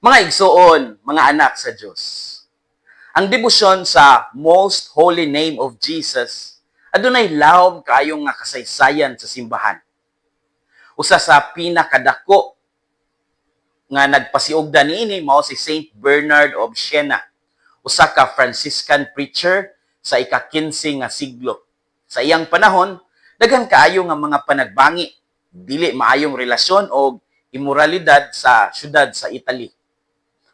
Mga igsuon, mga anak sa Dios. Ang debosyon sa Most Holy Name of Jesus adunay lawom kaayo nga kasaysayan sa simbahan. Usa sa pinakadako nga nagpasiugda niini mao si Saint Bernard of Siena, usa ka Franciscan preacher sa ika-15 nga siglo. Sa iyang panahon, daghan kaayo nga mga panagbangi, dili maayong relasyon og imoralidad sa syudad sa Italy.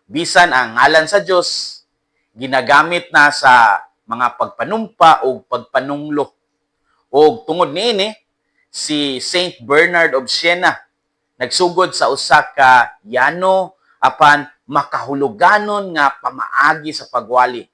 Bisan ang ngalan sa Dios ginagamit na sa mga pagpanumpa o pagpanunglo. Og tungod niini, si Saint Bernard of Siena nagsugod sa usa ka yano apan makahuluganon nga pamaagi sa pagwali.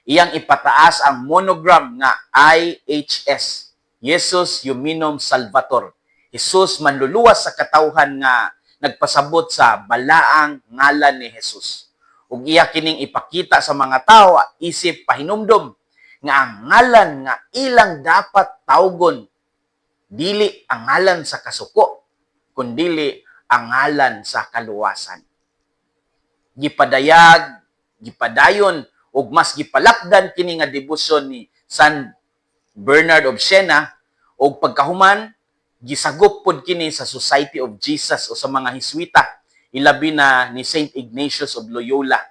Iyang ipataas ang monogram nga IHS, Jesus Humanum Salvator. Jesus manluluwas sa katawhan, nga nagpasabot sa balaang ngalan ni Jesus. Ug iya kining ipakita sa mga tawo isip pahinumdom nga ang ngalan nga ilang dapat tawgon dili ang ngalan sa kasuko, kundili ang ngalan sa kaluwasan. Gipadayag, gipadayon ug mas gipalakdan kini nga debosyon ni San Bernard of Siena, ug pagkahuman gisagop pod kini sa Society of Jesus o sa mga Heswita, ilabi na ni Saint Ignatius of Loyola.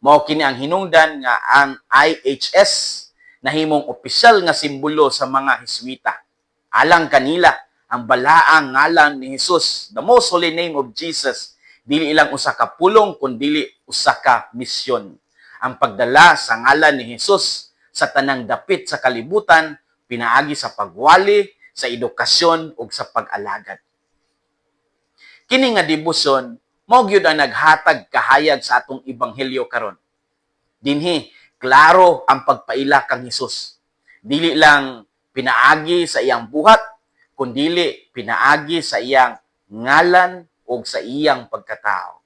Mao kini ang hinungdan nga ang IHS nahimong opisyal nga simbolo sa mga Heswita. Alang kanila, ang balaang ngalan ni Jesus, the Most Holy Name of Jesus, dili lang usa ka pulong kundili usa ka misyon. Ang pagdala sa ngalan ni Jesus sa tanang dapit sa kalibutan pinaagi sa pagwali, sa edukasyon ug sa pag-alagad. Kini nga debosyon mao gyud ang naghatag kahayag sa atong ebanghelyo karon. Dinhi klaro ang pagpaila kang Hesus. Dili lang pinaagi sa iyang buhat, kundili pinaagi sa iyang ngalan ug sa iyang pagkatao.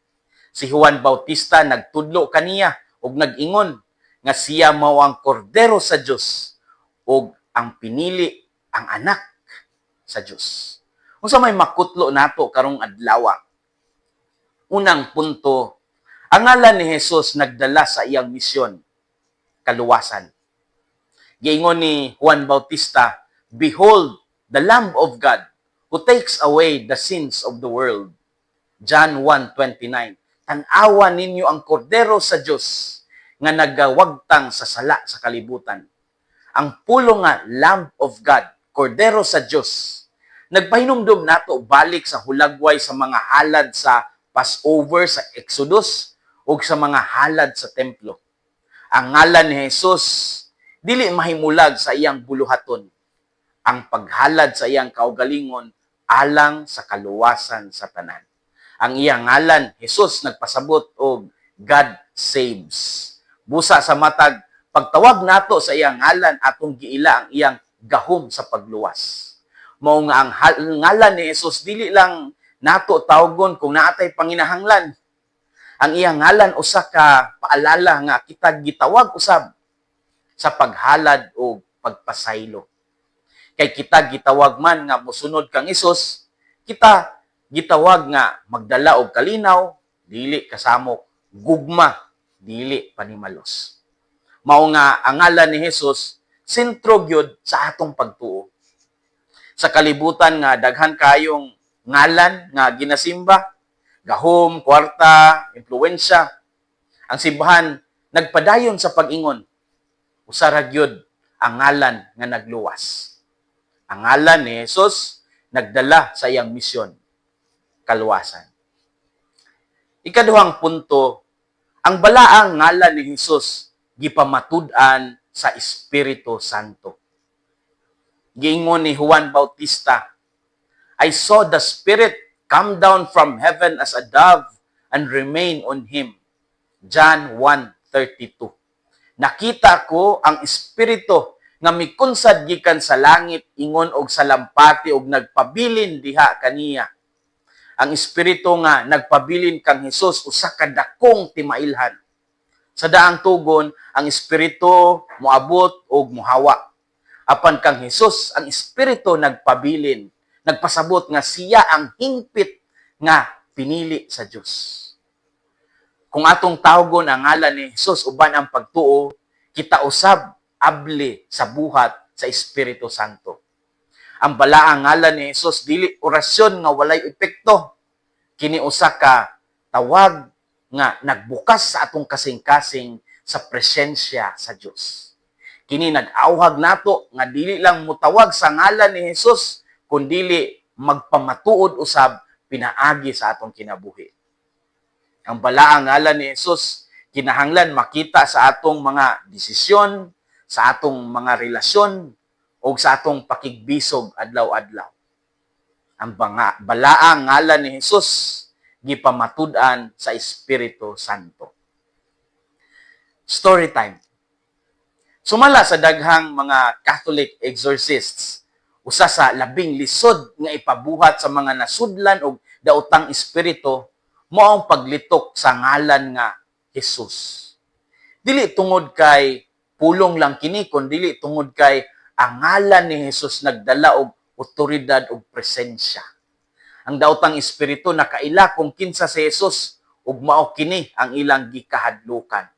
Si Juan Bautista nagtudlo kaniya ug nag-ingon nga siya mao ang kordero sa Dios ug ang pinili, ang anak sa Dios. Unsa may makutlo nato karong adlaw? Unang punto, ang ngalan ni Jesus nagdala sa iyang misyon, kaluwasan. Giingon ni Juan Bautista, "Behold, the Lamb of God who takes away the sins of the world." John 1:29. Tan-awa ninyo ang kordero sa Dios nga nagawagtang sa sala sa kalibutan. Ang pulong nga Lamb of God, kordero sa Dios, nagpahinumdum nato balik sa hulagway sa mga halad sa Passover sa Exodus ug sa mga halad sa templo. Ang ngalan ni Jesus dili mahimulag sa iyang buluhaton. Ang paghalad sa iyang kaugalingon alang sa kaluwasan sa tanan. Ang iyang ngalan, Jesus, nagpasabot og God saves. Busa sa matag pagtawag nato sa iyang ngalan, atong giila ang iyang gahom sa pagluwas. Mao nga ang ngalan ni Jesus dili lang nato tawgon kung naatay panginahanglan. Ang iyang ngalan usa ka paalala nga kita gitawag usab sa paghalad o pagpasaylo. Kay kita gitawag man nga mosunod kang Hesus, kita gitawag nga magdala og kalinaw, dili kasamok, gugma, dili panimalos. Mao nga ang ngalan ni Hesus sentro gyud sa atong pagtuo. Sa kalibutan nga daghan kayong ngalan nga ginasimba, gahom, kwarta, impluwensya, ang simbahan nagpadayon sa pag-ingon, usa ra gyud ang ngalan nga nagluwas. Ang ngalan ni Jesus nagdala sa iyang misyon, kaluwasan. Ikaduhang punto, ang balaang ngalan ni Jesus gipamatud-an sa Espiritu Santo. Giingon ni Juan Bautista, "I saw the Spirit come down from heaven as a dove and remain on him." John 1:32. Nakita ko ang Espiritu nga mikunsad gikan sa langit ingon og salampati og nagpabilin diha kaniya. Ang Espiritu nga nagpabilin kang Hesus usa ka dakong timailhan. Sa daang tugon, ang Espiritu moabot og mohawa. Apan kang Hesus, ang Espiritu nagpabilin, nagpasabot nga siya ang hingpit nga pinili sa Dios. Kung atong tawgon ang ngalan ni Jesus uban ang pagtuo, kita usab abli sa buhat sa Espiritu Santo. Ang balaang ngalan ni Jesus dili orasyon nga walay epekto. Kini usa ka tawag nga nagbukas sa atong kasing-kasing sa presensya sa Dios. Kini nag-awhag nato nga dili lang mutawag sa ngalan ni Jesus, kundili magpamatuod usab pinaagi sa atong kinabuhi. Ang balaang ngalan ni Jesus kinahanglan makita sa atong mga desisyon, sa atong mga relasyon, o sa atong pakigbisog adlaw-adlaw. Ang balaang ngalan ni Jesus gipamatud-an sa Espiritu Santo. Story time. Sumala sa daghang mga Catholic exorcists, usa sa labing lisod nga ipabuhat sa mga nasudlan og daotang espiritu mao ang paglitok sa ngalan nga Jesus. Dili tungod kay pulong lang kini, kun dili tungod kay ang ngalan ni Jesus nagdala og otoridad ug presensya. Ang daotang espiritu nakaila kung kinsa si Jesus ug mao kini ang ilang gikahadlukan.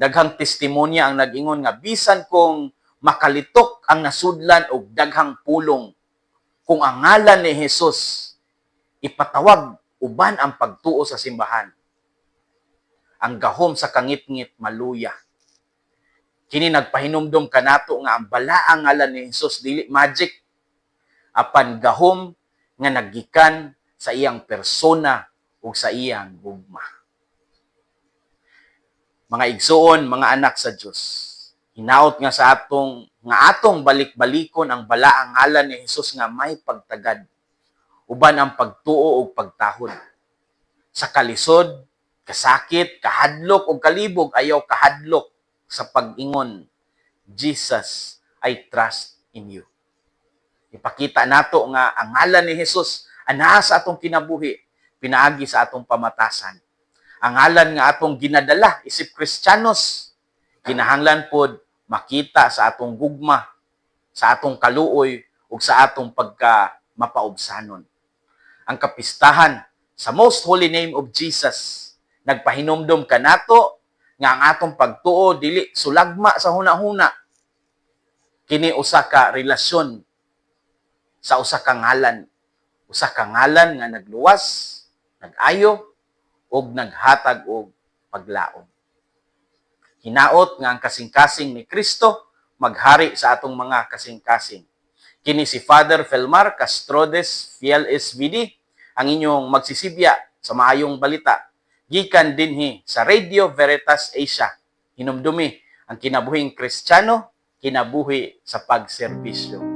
Daghang testimonya ang nag-ingon nga bisan kung makalitok ang nasudlan og daghang pulong, kung ang ngalan ni Jesus ipatawag uban ang pagtuo sa simbahan, ang gahom sa kangitngit maluya. Kini nagpahinumdom kanato nga ang balaang ngalan ni Jesus dili magic, apan gahom nga naggikan sa iyang persona ug sa iyang gugma. Mga igsuon, mga anak sa Dios, hinaot nga atong balik-balikon ang balaang ngalan ni Jesus nga may pagtagad uban ang pagtuo ug pagtahod. Sa kalisod, kasakit, kahadlok ug kalibog, ayaw kahadlok sa pag-ingon, "Jesus, I trust in you." Ipakita nato nga ang ngalan ni Jesus anaa sa atong kinabuhi pinaagi sa atong pamatasan. Ang ngalan nga atong ginadala isip Kristiyanos kinahanglan pod makita sa atong gugma, sa atong kaluoy ug sa atong pagka mapaubsanon. Ang kapistahan sa Most Holy Name of Jesus nagpahinumdom kanato nga ang atong pagtuo dili sulagma sa hunahuna. Kini usa ka relasyon sa usa ka ngalan, usa ka ngalan nga nagluwas, nag-ayo ug naghatag og paglaom. Hinaot nga ang kasing-kasing ni Kristo maghari sa atong mga kasing-kasing. Kini si Father Felmar Castrodes, Fiel SVD, ang inyong magsisibya sa maayong balita gikan dinhi sa Radio Veritas Asia. Hinumdumi, ang kinabuhing Kristiyano, kinabuhi sa pagserbisyo.